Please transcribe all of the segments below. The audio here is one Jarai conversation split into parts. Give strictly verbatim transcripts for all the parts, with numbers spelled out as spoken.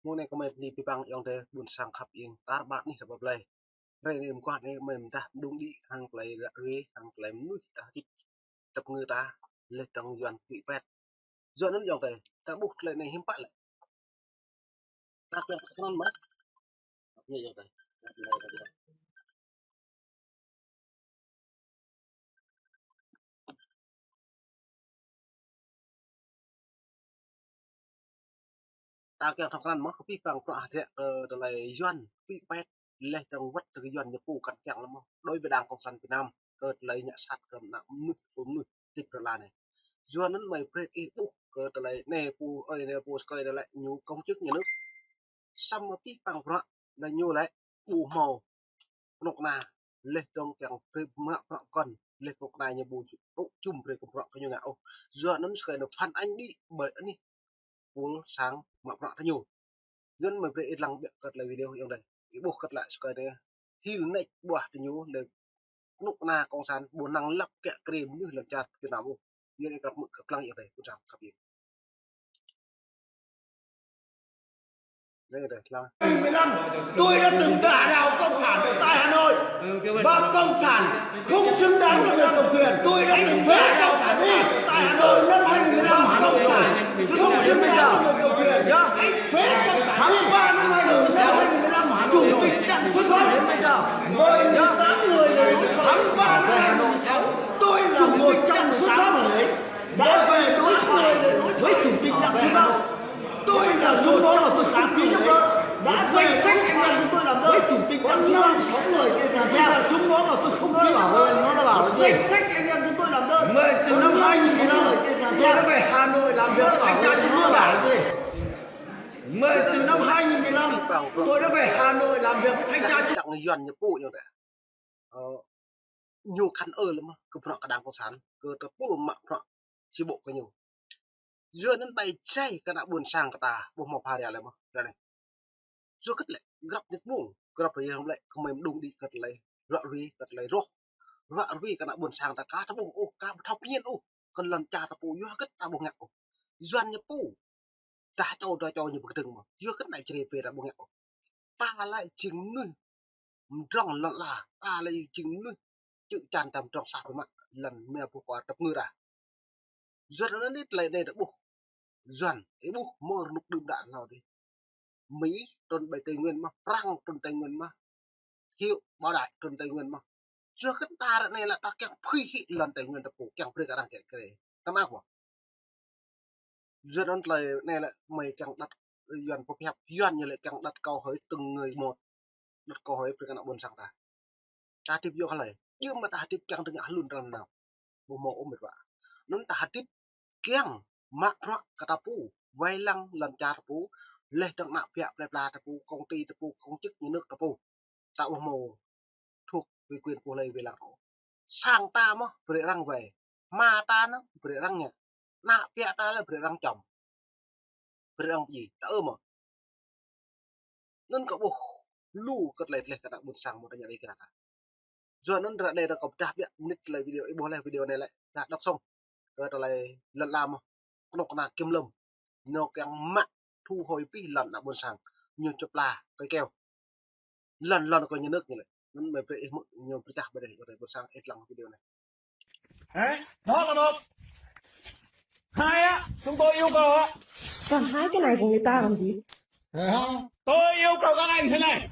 Mơ̆ng anai kơmơi bơni pơpăng ayŏng adơi ƀôn sang khăp ing tar ƀar anih ta pơplai. Hrơi anai mơguah anai kơmơi mơdah mơđung đĭ hăng tơlơi ră ruai, hăng tơlơi mơnuih ta hơdip tơpơngư ta, laih dơ̆ng Yuan pĭ pet. Yua anŭn ayŏng adơi, ta ƀuh tơlơi anai hiư̆m pă lĕ. Ta kiăng kơ anŭn mơ̆n. Ta kiăng thâo krăn mơ̆ kơ pĭ păng prăk hơdră kơ tơlơi Yuan pĭ pet laih dơ̆ng wơ̆t tơ kơ Yuan ñu pô kăn kiăng lăm mơ̆. Đối với Đảng Cộng sản Việt Nam kơ tơlơi ngă sat kơ ană mơnuih, pô mơnuih hơdip rơla anai. Yua anŭn mơi brơi ih ƀuh kơ tơlơi anai pô, ơi anai pô sơkơi anai lĕ ñu công chức nhà nước. Samơ̆ pĭ păng prăk anai ñu lĕ ƀu hmâo kơnuk kơna, laih dơ̆ng kiăng brơi mă prăk kơn, laih kơnuk kơna ñu ƀu tŭ jum brơi kơ prăk kơ ñu ngă ôh. Yua anŭn sơkơi anŭn phản ánh đĭ ƀơi anih ƀôn sang mă prăk ta ñu. Yua anŭn mơi brơi ih lăng biă kơ tơlơi video ayŏng adơi. Ih ƀuh kơ tơlơi sơkơi anai hil nač ƀuah ta ñu, laih kơnuk kơna cộng sản ƀu năng lăp kiă kriê mơnuih lŏn čar Việt Nam ôh. Yua anŭn ih krăp mơ̆ kơ lăng ayŏng adơi, ƀôn sang khăp ing. Mười lăm, tôi đã từng đả đảo cộng sản ở tại Hà Nội. Và cộng sản không xứng đáng là người cầm quyền. Tôi đã từng đả đảo cộng sản đi. Ở tại Hà Nội năm hai nghìn mười lăm, cộng sản không xứng đáng là người cầm quyền. Anh phế cộng sản đi. Tháng ba năm hai nghìn mười lăm, Hà Nội, chủ tịch Đặng Xuân Thắng. Mời mười tám người là đối thoại. Tháng ba năm hai nghìn mười sáu, tôi là một trong số sáu người đã về đối thoại với chủ tịch Đặng Xuân Thắng. Tôi là chúng nó là tôi không ký được đó. Đã danh sách anh em chúng tôi làm đơn với chủ tịch Đặng Xuân Thắng. Sáu người kia là tôi là chúng nó là tôi không ký được đó. Nó là bảo là gì? Danh sách anh em chúng tôi làm đơn. Mười từ năm hai nghìn mười lăm, tôi đã về Hà Nội làm việc với thanh tra Trung ương. Bảo là gì? Mười từ năm hai nghìn mười lăm, tôi đã về Hà Nội làm việc với thanh tra Trung Ương. Ơ, ñu khăn ơ lăm mơ̆ kơ prăk kơ Đảng Cộng sản, kơ tơpul mă prăk chi bộ kơ ñu. Yua anŭn ƀai jai kơ ană ƀôn sang kơ ta ƀu hmâo pha ria lĕ mơ̆ ră anai. Yua kơ tơlơi grăp nit mông, grăp rơyang lĕ kơmơi mơđung đĭ kơ tơlơi ră ruai, kơ tơlơi rŏh. Ră ruai kơ ană ƀôn sang ta ka ta ƀuh ôh, ka ƀu thâo pơñen ôh kơ lŏn čar ta pô, yua kơ ta ƀu ngă ôh. Yuan ñu pô dah čô dah čô ñu pơkơdơ̆ng mơ̆. Yua kơ anai čơrê pê ta ƀu ngă ôh. Ta lĕ jing mơnuih mơdrŏng lŏn ala, ta lĕ jing mơnuih čư̆ čan ta mơdrŏng sah pơmă lŏn mia ƀuh kua tơpơngư ta. Yuan anŭn anai tơlơi anai ta ƀuh. Yuan, ih ƀuh mơ̆ rơnŭk đưm đă hlâo dih. Mỹ trŭn ƀơi Tây Nguyên mơ̆, Prăng trŭn Tây Nguyên mơ̆, Thiệu Bảo Đại trŭn Tây Nguyên mơ̆. Yua kơ ta ră anai lĕ ta kiăng phui hĭ lŏn Tây Nguyên ta pô, kiăng brơi kơ arăng kiăng krê. Ta mă ƀuh. Yua anŭn tơlơi anai lĕ mơi kiăng đăt Yuan pơhiăp hiăp, Yuan ñu lĕ kiăng đặt câu hỏi từng người một. Đặt câu hỏi brơi kơ ană ƀôn sang ta. Ta hơdip yua kơ hlơi? Yua mơ̆ ta hơdip kiăng tơngă hlŭn răng nao. Ƀu hmâo ôh met wa. Anŭn ta hơdip kiăng mă prăk kơ ta pô, wai lăng lŏn čar ta pô, laih dơ̆ng ană ƀiă plơi pla ta pô, công ty ta pô, công chức nhà nước ta pô. Ta ƀu hmâo thuộc về quyền của hlơi wai lăng ôh. Sang ta mơ̆ brơi arăng wai. Hma ta anŭn brơi arăng ngă. Ană ƀiă ta lĕ brơi arăng čăm. Brơi arăng pơdjai. Ta ơ mơ̆. Anŭn kơ ƀuh lu kơ tơlơi tơleh kơ ană ƀôn sang mơ̆ ta ñă đĭ kơ ta. Yua anŭn ră anai ta kơ pơdah biă mơnit tơlơi video, ih ƀuh laih video anai lĕ. Ta đŏk song kơ tơlơi lŏn ala mơ̆. Kơnuk kơna kiểm lâm. Ñu kiăng mă thu hồi pih lŏn ană ƀôn sang. Ñu čơpla kơ keo. Lŏn lŏn kơ nhà nước ñu lĕ. Anŭn mơi brơi ih hmư̆ ñu pơčah ƀơi anai, ƀơi anai ƀôn sang ih lăng video anai. Hả? Đó là một. Hai á, chúng tôi yêu cầu á. Còn hai cái này của người ta làm gì? Hả? Tôi yêu cầu các anh thế này.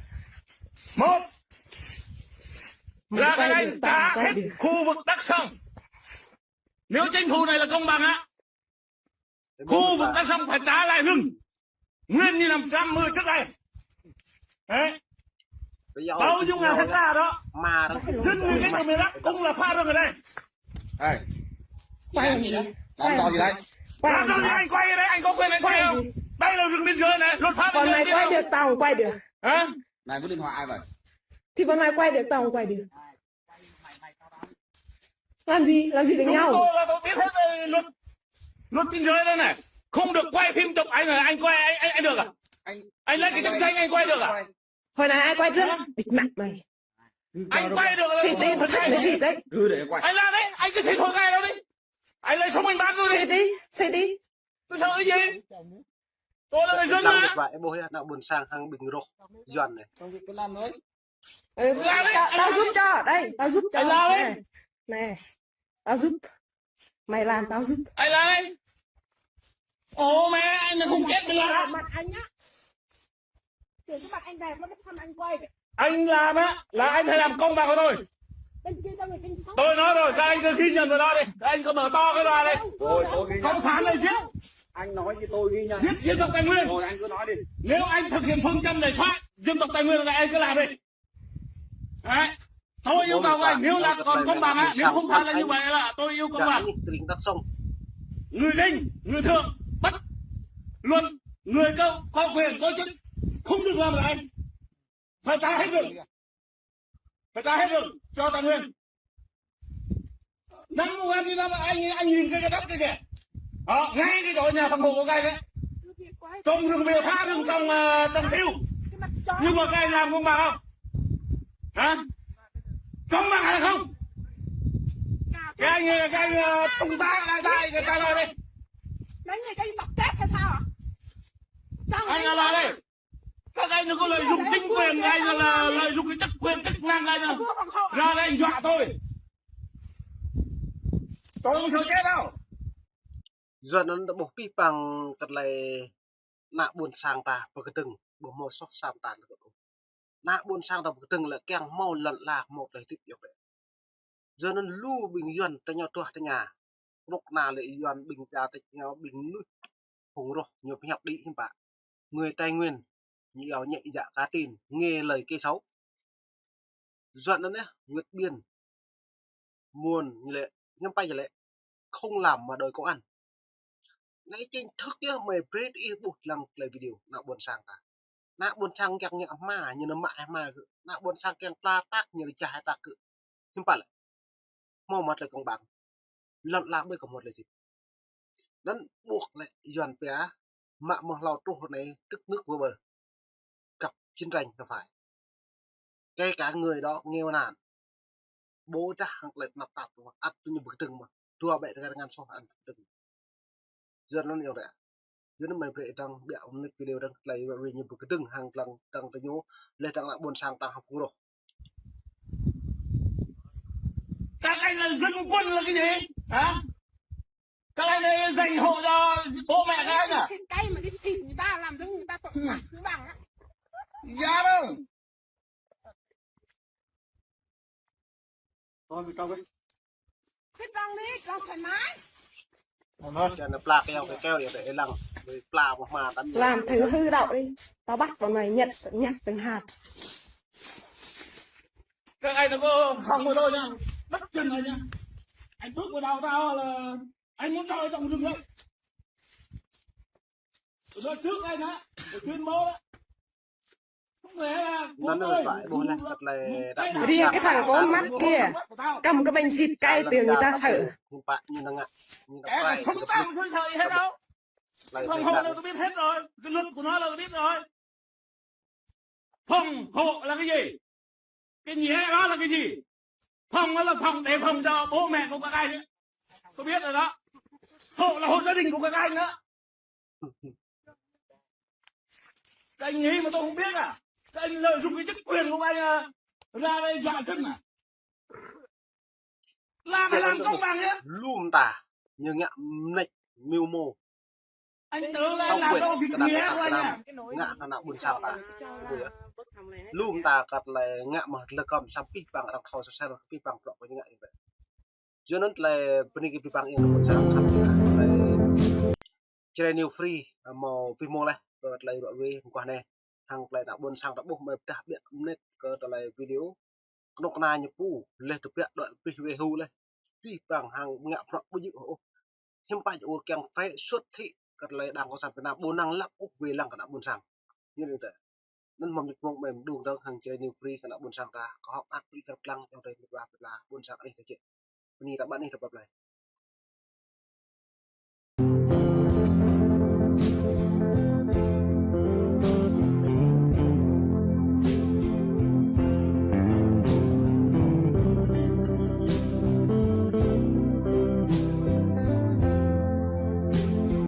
Một là các anh trả hết khu vực Đắk Song. Nếu chính phủ này là công bằng á, khu vực Đắk Song phải trả lại rừng nguyên như năm tám mươi trước đây. Đấy. Bao nhiêu ngàn hecta đó. Mà dân người Kinh của miền Bắc cũng là phá rừng ở đây. Ê. Quay làm gì đấy? Làm trò gì đấy? Quay làm gì đấy? Anh quay ở đây, anh có quyền anh quay không? Đây là rừng biên giới này, luật pháp biên giới. Còn mày quay được, tao quay được. Hả? Mày có điện thoại ai vậy? Thì bọn mày quay được, tao quay được. Làm gì? Làm gì được nhau? Chúng tôi là tôi biết hết về luật, luật biên giới đây này. Không được quay phim chụp ảnh này, anh quay, anh, anh, anh được à? Anh, anh lấy cái chức danh anh quay được à? Hồi nãy ai quay trước? Hả? Bịt mặt mày. Anh quay được à? Xịt đi, thách mày xịt đấy. Cứ để quay. Anh làm đấy, anh cứ xịt thôi, quay đâu đi. Anh lấy súng anh bắn tôi đi. Xịt đi, xịt đi. Tôi sợ cái gì? Ơ, lăng mệt vãi, ƀuh yơh, ană ƀôn sang hăng ƀing roh Yuan anai. Ơ, tao, tao giúp cho, đây, tao giúp cho. Anh làm đi. Này, này, tao giúp. Mày làm, tao giúp. Anh làm đi. Ồ, mẹ, anh là không chết được à? Mặt anh á. Kiểu cái mặt anh đẹp lắm, thăm anh quay. Anh làm á, là anh phải làm công bằng với tôi. Bên kia cho người cảnh sát. Tôi nói rồi, các anh cứ ghi nhận vào đó đi. Các anh cứ mở to cái loa đi. Rồi, tôi ghi nhận. Cộng sản này giết. Anh nói thì tôi ghi nhận. Giết dân tộc Tây Nguyên. Rồi, anh cứ nói đi. Nếu anh thực hiện phương châm để xóa dân tộc Tây Nguyên là anh cứ làm đi. Đấy. Tôi yêu cầu anh, nếu là còn công bằng á, nếu không phải là như vậy là tôi yêu công bằng. Người Kinh, người Thượng, bất luận người có, có quyền, có chức, không được làm là anh. Phải trả hết rừng. Phải trả hết rừng cho Tây Nguyên. Năm ngoái thì năm anh, anh nhìn cái, cái đất kia kìa. Đó, ngay cái chỗ nhà phòng hộ của cái đấy. Trồng rừng, về phá rừng, trồng, à, trồng tiêu. Nhưng mà cái làm công bằng không? Hả? Công bằng hay không? Cái anh, cái anh, à, trung tá, đại tá, cái trả lời đi. Đấy, người ta đi tập tết hay sao ạ? Anh trả lời đi. Các anh đừng có lợi dụng chính quyền, các anh là lợi dụng cái chức quyền chức năng, các anh ra đây anh dọa tôi. Tôi không sợ chết đâu. Yuan anŭn ta ƀuh pih pang kơ tơlơi ană ƀôn sang ta pơkơdơ̆ng, ƀu hmâo soh sam ta lĕ. Ană ƀôn sang ta pơkơdơ̆ng lĕ kiăng hmâo lŏn ala hmâo tơlơi hơdip yơh. Yuan anŭn lu ƀing Yuan tơña tuah tơña. Ruk na lĕ Yuan ƀing ta tĕč ñu ƀing mơnuih phung roh ñu pơhiăp đĭ hiư̆m pă. Người Tây Nguyên ñu iâu nhẹ dạ cả tin, nghe lời kẻ xấu. Yuan anŭn yơh, vượt biên. Muôn ñu lĕ, hiư̆m pă ñu lĕ, không làm mà đòi công ăn. Anai chính thức yơh, mơi brơi ih ƀuh lăng tơlơi video ană ƀôn sang ta. Ană ƀôn sang kiăng ngă hma, ñu nao mă hma kơ. Ană ƀôn sang kiăng pla tak, ñu nao čah tak kơ. Hiư̆m pă lĕ. Hmâo mă tơlơi công bằng. Lŏn ala ƀơi kơ hmâo tơlơi hơdip. Anŭn ƀuh lĕ Yuan pia, mă mơ̆ng hlâo truh anai tức nước vỡ bờ. Gặp chiến tranh là phải. Kể cả người đó nghèo nàn. Ƀôdah hăng tơlơi tơnap tap, ăt tui ñu pơkơdơ̆ng mơ̆n. Dua ƀĕ tơkai tơngan soh ăt pơkơdơ̆ng. Yuan anŭn yơh ră. Yuan anŭn mơi brơi dăng ƀiă mơnit video dăng tơlơi ră ruai ñu pơkơdơ̆ng hăng dăng, dăng tơ ñu, leh dăng ană ƀôn sang ta hăng phung roh. Các anh là dân quân là cái gì? Hả? Các anh ấy dành hộ cho bố mẹ các anh à? Xin cái mà đi xin người ta làm giống người ta cộng sản cứ bằng lắm. Dạ vâng. Thôi, mình trồng đi. Cứ trồng đi, trồng thoải mái. Cho nó pla keo, cái keo vậy để lăng. Rồi pla một mà tắm. Làm thử hư đậu đi. Tao bắt bọn mày nhặt, nhặt từng hạt. Các anh đừng có hòng với tôi nha. Bắt chân này nha. Anh bước vào đầu tao là anh muốn cho trong rừng đâu. Tôi nói trước anh á, tôi tuyên bố đó. Anŭn yơh, ƀuh leh kơ tơlơi ta ƀuh. Riêng cái thằng có mắt kia, cầm cái bình xịt cay từ người ta sợ. Hiư̆m pă ñu nao ngă, ñu nao prai, không có tao không sợ gì hết đâu. Phòng hộ là tôi biết hết rồi, cái luật của nó là tôi biết rồi. Phòng hộ là cái gì? Cái nghĩa đó là cái gì? Phòng đó là phòng để phòng cho bố mẹ của các anh ấy. Tôi biết rồi đó. Hộ là hộ gia đình của các anh đó. Các anh nghĩ mà tôi không biết à? Các anh lợi dụng cái chức quyền của anh à, ra đây dọa dân à? Làm thì làm công bằng nhé. Lŏm ta, ñu ngă mơneč mưu mô. Anh tưởng là làm đâu việc nghĩa của anh à? Ngă hăng ană ƀôn sang ta. Lŏm ta kơ tơlơi ngă mă tơlơi kơm samơ̆ pih pang arăng thâo sosel pih pang prŏ kơ ñu ngă yơh. Yua anŭn tơlơi bơni kơ pih pang ih ană ƀôn sang samơ̆ pih pang tơlơi Jrai New Free, ơ, hmâo pih mông leh kơ tơlơi ră ruai mơguah anai. Hăng tơlơi ană ƀôn sang ta ƀuh mơi pơdah ƀiă mơnit kơ tơlơi video. Kơnuk kơna ñu pô, leh tơbiă đuaĭ pih wai hu leh. Pih pang hăng ngă prăk ƀu djơ̆ ôh. Hiư̆m pă ur kiăng phải xuất thị kơ tơlơi Đảng Cộng sản Việt Nam ƀu năng lăp ôh wai lăng kơ ană ƀôn sang. Ñu anŭn tơ. Anŭn mơ̆ng ñu pơmông mơi mơđung dơ̆ng hăng Jrai New Free kơ ană ƀôn sang ta. Kâo hơ̆k mơak ƀing kơ pơblang, čang tơi mơguah pơblang ƀôn sang anih ta čĕ. Bơni ta ƀă anih ta pap lai.